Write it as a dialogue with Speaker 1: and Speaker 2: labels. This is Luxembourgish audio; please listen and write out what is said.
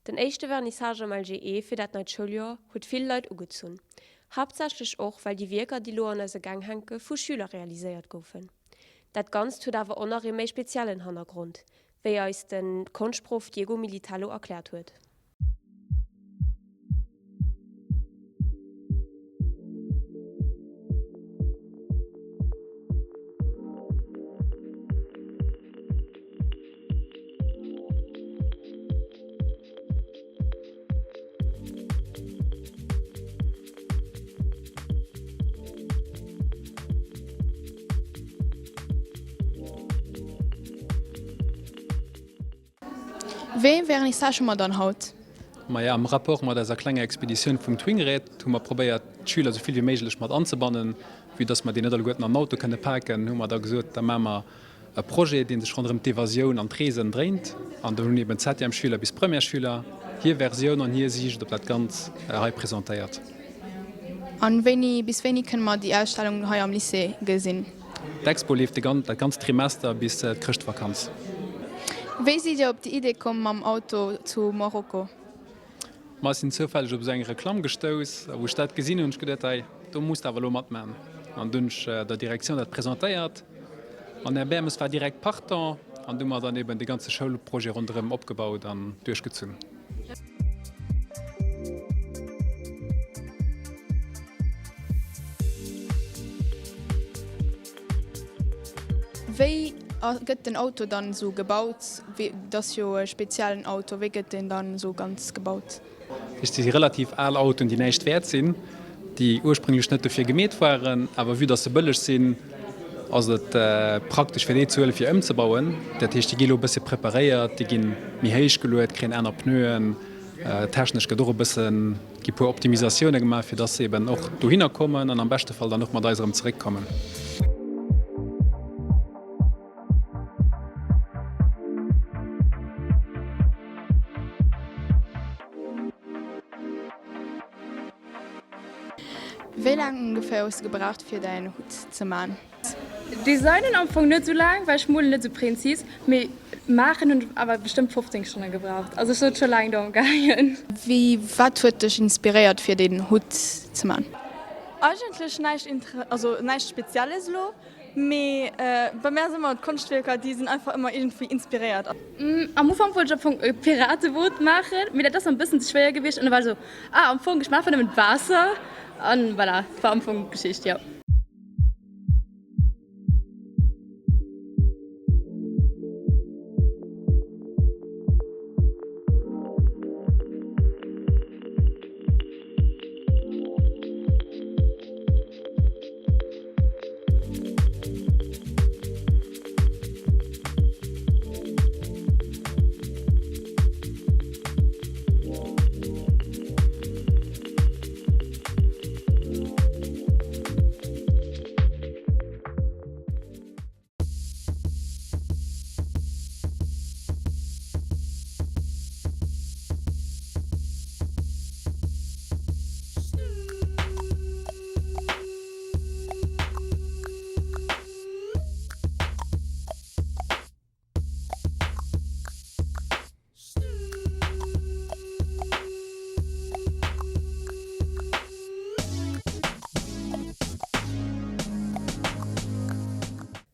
Speaker 1: Den éischte Vernissage am LGE fir dat neit Schouljoer huet vill Leit ugezunn. Haaptsächlech och, well déi Wierker, déi lo an eise Gäng hänke, vu Schüler realiséiert goufen. Dat Ganzt huet awer och nach ee méi speziellen Hannergrond, wéi eis de Konschtproff Diego Militello erkläert huet.
Speaker 2: Wéi eng Vernissage hu mer dann haut?
Speaker 3: Maja, am Rapport mat eiser klenger Expeditioun vum Twingred hu mer probéiert, d'Schüler esou vill wéi méiglech mat anzebannen. Vue dass mer déi net alleguerten an den Auto kënne paken, hu mer da gesot, da maache mer E Projet, dee sech ronderëm d'Evasioun an d'Reesen dréint. An do hunn eben Septièmesschüler bis Premièresschüler hir Versioun an hir Siicht op dat Ganz hei presentéiert.
Speaker 2: An wéini bis wéini kënne mer déi Ausstellung hei am Lycée gesinn?
Speaker 3: D'Expo leeft dat ganzt Trimester bis d'Chrëschtvakanz.
Speaker 2: Wéi sidd Dir op déi Idee komm mam Auto zu Marokko?
Speaker 3: Ma ech sinn zoufälleg op esou eng Reklamm gestouss a wou ech dat gesinn hunn, hunn ech geduet, hei do muss de awer elo matman. An dunn hunn ech der Direktioun dat presentéiert an Här Bermes war direkt partant an du hu mer dann eben de ganze Schoulprojet ronderëm opgebaut an duerchgezunn.
Speaker 2: Wéi gëtt den Auto dann esou gebaut? Et ass jo e speziellen Auto, wéi gëtt deen dann esou ganz gebaut?
Speaker 3: Et si relativ al Autoen, déi näischt wäert sinn, déi ursprénglech net dofir gemeet waren, awer vue dass se bëlleg sinn, ass et praktesch fir déi ze huelen, fir ëmzebauen. Dat heescht, déi gi elo e bësse preparéiert, déi gi méi héich geluet, kréien aner Pneuen, technesch gëtt och e bëssen Gi puer Optimisatioune gemaach, fir dass se eben och dohinner kommen an am beschte Fall dann och mat eis erëm zeréckkommen.
Speaker 2: Wéi laang ongeféier hues de gebraucht fir däin Hutt ze man?
Speaker 4: Designen am Fong net sou laang, well ech molen net sou präzis, mee maachen hunn ech awer bestëmmt 15 Stonne gebraucht, also ech sot scho laang do am gaangen.
Speaker 2: Wéi, wat huet dech inspiréiert fir deen Hutt ze man?
Speaker 5: Eigentlech näischt intere, also näischt spezielles elo, mee bei mär ass ëmmer d'Konschtwierker déi sinn einfach ëmmer iergendwéi inspiréiert.
Speaker 4: Am Ufank wollt ech am Fong e Pirateboot maachen, mee dat ass mer e bëssen ze schwéier gewiescht an da war ech sou, ah am Fong ech maache nëmmen d'Waasser an voilà, war am Fong d'Geschicht, jo.